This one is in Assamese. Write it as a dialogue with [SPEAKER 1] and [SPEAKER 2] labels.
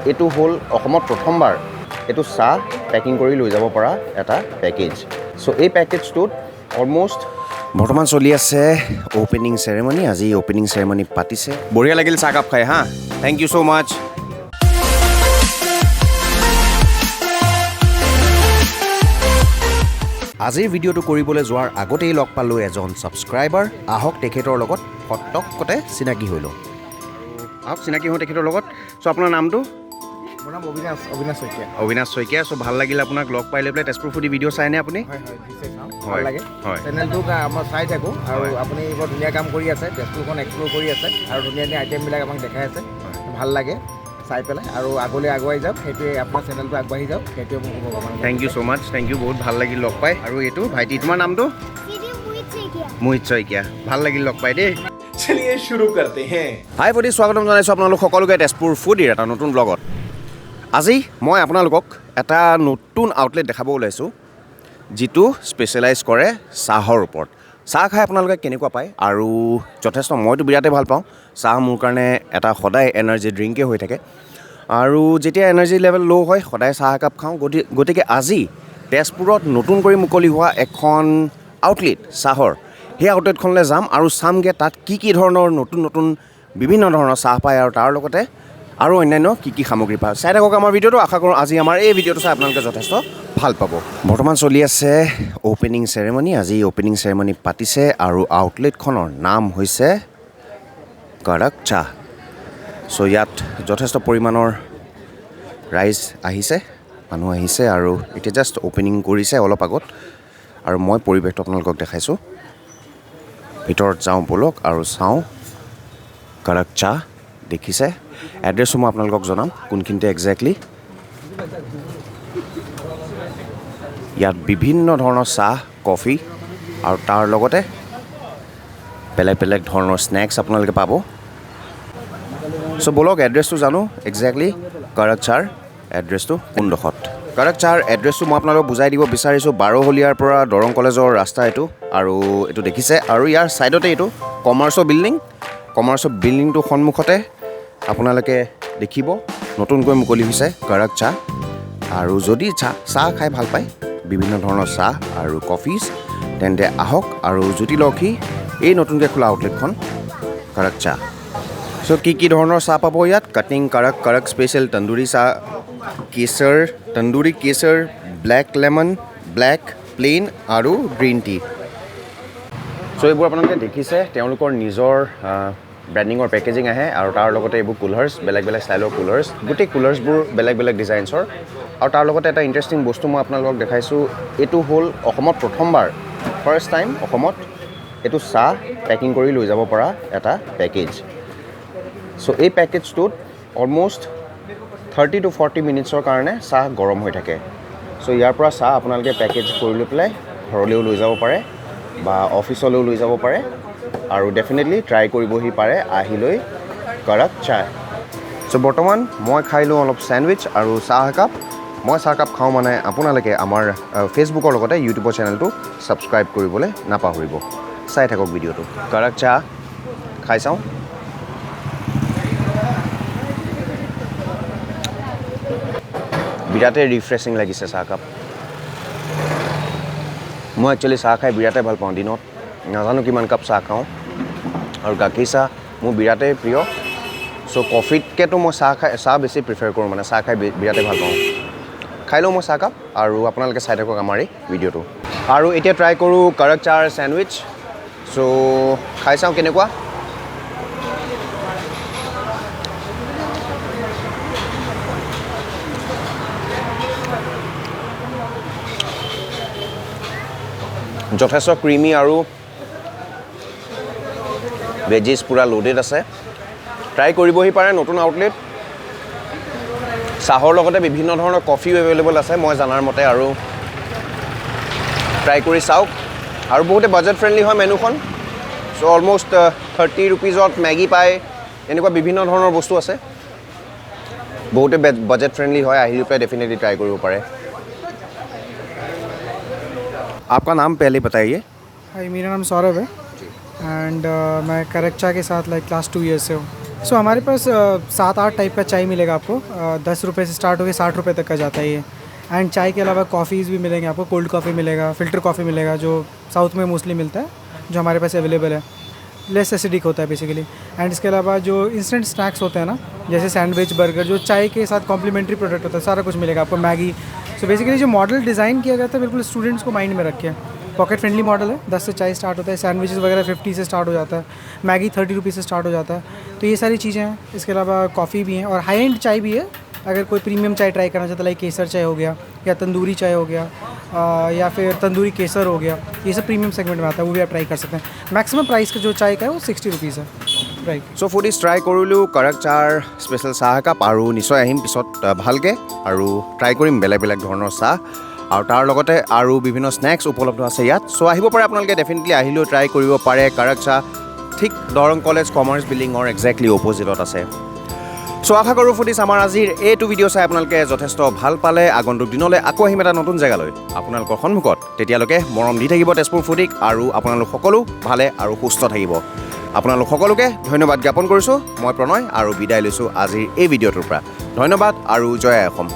[SPEAKER 1] এইটো হ'ল অসমত প্ৰথমবাৰ এইটো চাহ পেকিং কৰি লৈ যাব পৰা এটা পেকেজ। চ' এই পেকেজটোত অলম'ষ্ট বৰ্তমান চলি আছে অ'পেনিং চেৰেমনি। আজি অ'পেনিং চেৰেমনি পাতিছে। বঢ়িয়া লাগিল চাহকাপ খাই। হা, thank you so মাছ। আজিৰ ভিডিঅ'টো কৰিবলৈ যোৱাৰ আগতেই লগ পালোঁ এজন ছাবস্ক্ৰাইবাৰ। আহক, তেখেতৰ লগত ফটকতে চিনাকি হৈ লওঁ। আহক, চিনাকি হওঁ তেখেতৰ লগত। চ' আপোনাৰ নামটো?
[SPEAKER 2] মোৰ নাম অবিনাশ, অবিনাশ শইকীয়া।
[SPEAKER 1] অবিনাশ শইকীয়া। চ' ভাল লাগিল আপোনাক লগ পাই লৈ পেলাই। তেজপুৰ ফুডি ভিডিঅ' চাইনে আপুনি?
[SPEAKER 2] হয়, নিশ্চয় চাওঁ, ভাল লাগে। চেনেলটো মই চাই থাকোঁ আৰু আপুনি বৰ ধুনীয়া কাম কৰি আছে, তেজপুৰখন এক্সপ্ল'ৰ কৰি আছে আৰু ধুনীয়া ধুনীয়া আইটেমবিলাক আমাক দেখাই আছে। ভাল লাগে চাই পেলাই আৰু আগলৈ আগুৱাই যাওক, সেইটোৱে আপোনাৰ চেনেলটো আগবাঢ়ি যাওক, সেইটোৱে মোৰ শুভকামনা।
[SPEAKER 1] Thank you so much, thank you. বহুত ভাল লাগিল লগ পাই। আৰু এইটো ভাইটি, তোমাৰ নামটো? মোহিত শইকীয়া। ভাল লাগিল লগ পাই দেই।
[SPEAKER 3] चलिए शुरू करते हैं।
[SPEAKER 1] হাই ফুডি, স্বাগতম জনাইছোঁ আপোনালোক সকলোকে তেজপুৰ ফুডিৰ এটা নতুন ব্লগত। আজি মই আপোনালোকক এটা নতুন আউটলেট দেখাব ওলাইছোঁ, যিটো স্পেচিয়েলাইজ কৰে চাহৰ ওপৰত। চাহ খাই আপোনালোকে কেনেকুৱা পায়? আৰু যথেষ্ট মইতো বিৰাটেই ভাল পাওঁ চাহ। মোৰ কাৰণে এটা সদায় এনাৰ্জি ড্ৰিংকেই হৈ থাকে আৰু যেতিয়া এনাৰ্জি লেভেল ল' হয়, সদায় চাহ একাপ খাওঁ। গতিকে আজি তেজপুৰত নতুন কৰি মুকলি হোৱা এখন আউটলেট চাহৰ, সেই আউটলেটখনলৈ যাম আৰু চামগৈ তাত কি কি ধৰণৰ নতুন নতুন বিভিন্ন ধৰণৰ চাহ পায় আৰু তাৰ লগতে আৰু অন্যান্য কি কি সামগ্ৰী পায়। চাই থাকক আমাৰ ভিডিঅ'টো। আশা কৰোঁ আজি আমাৰ এই ভিডিঅ'টো চাই আপোনালোকে যথেষ্ট ভাল পাব। বৰ্তমান চলি আছে অ'পেনিং চেৰেমনি। আজি অ'পেনিং চেৰেমনি পাতিছে আৰু আউটলেটখনৰ নাম হৈছে কাৰাক চাহ। চ' ইয়াত যথেষ্ট পৰিমাণৰ ৰাইজ আহিছে, মানুহ আহিছে আৰু এতিয়া জাষ্ট অ'পেনিং কৰিছে অলপ আগত আৰু মই পৰিৱেশটো আপোনালোকক দেখাইছোঁ। ভিতৰত যাওঁ ব'লক আৰু চাওঁ কাৰাক চাহ। দেখিছে, এড্ৰেছো মই আপোনালোকক জনাম কোনখিনিতে একজেক্টলি। ইয়াত বিভিন্ন ধৰণৰ চাহ, কফি আৰু তাৰ লগতে বেলেগ বেলেগ ধৰণৰ স্নেক্স আপোনালোকে পাব। চ' ব'লক, এড্ৰেছটো জানো একজেক্টলি কাৰাক চাৰ এড্ৰেছটো কোনডোখৰত। কাৰাক চাৰ এড্ৰেছটো মই আপোনালোকক বুজাই দিব বিচাৰিছোঁ। বাৰহলীয়াৰ পৰা দৰং কলেজৰ ৰাস্তা এইটো আৰু এইটো দেখিছে আৰু ইয়াৰ ছাইডতে এইটো কমাৰ্চৰ বিল্ডিং। কমাৰ্চৰ বিল্ডিংটোৰ সন্মুখতে আপোনালোকে দেখিব নতুনকৈ মুকলি হৈছে কাৰাক চাহ। আৰু যদি চাহ খাই ভাল পায়, বিভিন্ন ধৰণৰ চাহ আৰু কফিজ, তেন্তে আহক আৰু জুতি লওকহি এই নতুনকৈ খোলা আউটলেটখন কাৰাক চাহ। চ' কি কি ধৰণৰ চাহ পাব ইয়াত? কাটিং কাৰাক, কাৰাক স্পেচিয়েল, তন্দুৰী চাহ, কেশৰ, তন্দুৰী কেশৰ, ব্লেক লেমন, ব্লেক প্লেইন আৰু গ্ৰীণ টি। চ' এইবোৰ আপোনালোকে দেখিছে, তেওঁলোকৰ নিজৰ ব্ৰেণ্ডিঙৰ পেকেজিং আহে আৰু তাৰ লগতে এইবোৰ কুলাৰ্ছ, বেলেগ বেলেগ ষ্টাইলৰ কুলাৰ্ছ, গোটেই কুলাৰ্ছবোৰ বেলেগ বেলেগ ডিজাইনছৰ। আৰু তাৰ লগতে এটা ইণ্টাৰেষ্টিং বস্তু মই আপোনালোকক দেখাইছোঁ। এইটো হ'ল অসমত প্ৰথমবাৰ, ফাৰ্ষ্ট টাইম অসমত এইটো চাহ পেকিং কৰি লৈ যাব পৰা এটা পেকেজ। চ' এই পেকেজটোত অলম'ষ্ট 30 টু 40 মিনিটছৰ কাৰণে চাহ গৰম হৈ থাকে। চ' ইয়াৰ পৰা চাহ আপোনালোকে পেকেজ কৰি লৈ পেলাই ঘৰলৈও লৈ যাব পাৰে বা অফিচলৈও লৈ যাব পাৰে আৰু ডেফিনেটলি ট্ৰাই কৰিবহি পাৰে আহি লৈ কাৰাক চাহ। চ' বৰ্তমান মই খাই লওঁ অলপ চেণ্ডউইচ আৰু চাহ একাপ। মই চাহকাপ খাওঁ মানে আপোনালোকে আমাৰ ফেচবুকৰ লগতে ইউটিউবৰ চেনেলটো ছাবস্ক্ৰাইব কৰিবলৈ নাপাহৰিব। চাই থাকক ভিডিঅ'টো। কাৰাক চাহ খাই চাওঁ। বিৰাটেই ৰিফ্ৰেছিং লাগিছে চাহকাপ। মই একচুৱেলি চাহ খাই বিৰাটেই ভাল পাওঁ। দিনত নাজানো কিমান কাপ চাহ খাওঁ আৰু গাখীৰ চাহ মোৰ বিৰাটেই প্ৰিয়। চ' কফিতকৈতো মই চাহ বেছি প্ৰিফাৰ কৰোঁ, মানে চাহ খাই বিৰাটেই ভাল পাওঁ। খাই লওঁ মই চাহকাপ আৰু আপোনালোকে চাই থাকক আমাৰ এই ভিডিঅ'টো। আৰু এতিয়া ট্ৰাই কৰোঁ কাৰাক চাৰ চেণ্ডউইচ। চ' খাই চাওঁ কেনেকুৱা। যথেষ্ট ক্ৰিমি আৰু ভেজিছ পূৰা লোডেড আছে। ট্ৰাই কৰিবহি পাৰে, নতুন আউটলেট। চাহৰ লগতে বিভিন্ন ধৰণৰ কফিও এভেইলেবল আছে মই জনাৰ মতে, আৰু ট্ৰাই কৰি চাওক। আৰু বহুতে বাজেট ফ্ৰেণ্ডলি হয় মেনুখন। চ' অলম'ষ্ট 30 ৰুপিজত মেগী পায়, এনেকুৱা বিভিন্ন ধৰণৰ বস্তু আছে। বহুতে বাজেট ফ্ৰেণ্ডলি হয়, আহি পেলাই ডেফিনেটলি ট্ৰাই কৰিব পাৰে। आपका नाम पहले बताइए।
[SPEAKER 4] हाय, मेरा नाम सौरभ है एंड मैं करक चा के साथ लाइक लास्ट 2 ईयर्स से हूँ। सो हमारे पास 7-8 टाइप का चाय मिलेगा आपको। 10 रुपये से स्टार्ट होकर 60 रुपये तक का जाता है ये। एंड चाय के अलावा कॉफ़ीज़ भी मिलेंगे आपको। कोल्ड कॉफ़ी मिलेगा, फ़िल्टर कॉफ़ी मिलेगा, जो साउथ में मोस्टली मिलता है, जो हमारे पास अवेलेबल है। लेस एसिडिक होता है बेसिकली। एंड इसके अलावा जो इंस्टेंट स्नैक्स होते हैं ना, जैसे सैंडविच, बर्गर, जो चाय के साथ कॉम्प्लीमेंट्री प्रोडक्ट होता है, सारा कुछ मिलेगा आपको, मैगी। सो बेसिकली जो मॉडल डिज़ाइन किया गया था, बिल्कुल स्टूडेंट्स को माइंड में रख के पॉकेट फ्रेंडली मॉडल है। 10 से चाय स्टार्ट होता है, सैंडविचेस वगैरह 50 से स्टार्ट हो जाता है, मैगी 30 रुपीज़ से स्टार्ट हो जाता है। तो ये सारी चीज़ें हैं। इसके अलावा कॉफ़ी भी है और हाई एंड चाय भी है। अगर कोई प्रीमियम चाय ट्राई करना चाहता है, लाइक केसर चाय हो गया या तंदूरी चाय हो गया या फिर तंदूरी केसर हो गया, ये सब प्रीमियम सेगमेंट में आता है, वो भी आप ट्राई कर सकते हैं। मैक्सिमम प्राइस का जो चाय का है, वो 60 रुपीज़ है, राइट।
[SPEAKER 1] চ' ফুডিজ, ট্ৰাই কৰিলোঁ কাৰাক চাহৰ স্পেচিয়েল চাহ একাপ আৰু নিশ্চয় আহিম পিছত ভালকৈ আৰু ট্ৰাই কৰিম বেলেগ বেলেগ ধৰণৰ চাহ আৰু তাৰ লগতে আৰু বিভিন্ন স্নেক্স উপলব্ধ আছে ইয়াত। চ' আহিব পাৰে আপোনালোকে, ডেফিনেটলি আহিলেও ট্ৰাই কৰিব পাৰে কাৰাক চাহ। ঠিক দৰং কলেজ কমাৰ্চ বিল্ডিঙৰ একজেক্টলি অপ'জিটত আছে। চ' আশা কৰোঁ ফুডিজ, আমাৰ আজিৰ এইটো ভিডিঅ' চাই আপোনালোকে যথেষ্ট ভাল পালে। আগন্তুক দিনলৈ আকৌ আহিম এটা নতুন জেগালৈ আপোনালোকৰ সন্মুখত। তেতিয়ালৈকে মৰম দি থাকিব তেজপুৰ ফুডিক আৰু আপোনালোক সকলো ভালে আৰু সুস্থ থাকিব। আপোনালোক সকলোকে ধন্যবাদ জ্ঞাপন কৰিছোঁ। মই প্ৰণয় আৰু বিদায় লৈছোঁ আজিৰ এই ভিডিঅ'টোৰ পৰা। ধন্যবাদ আৰু জয় আই অসম।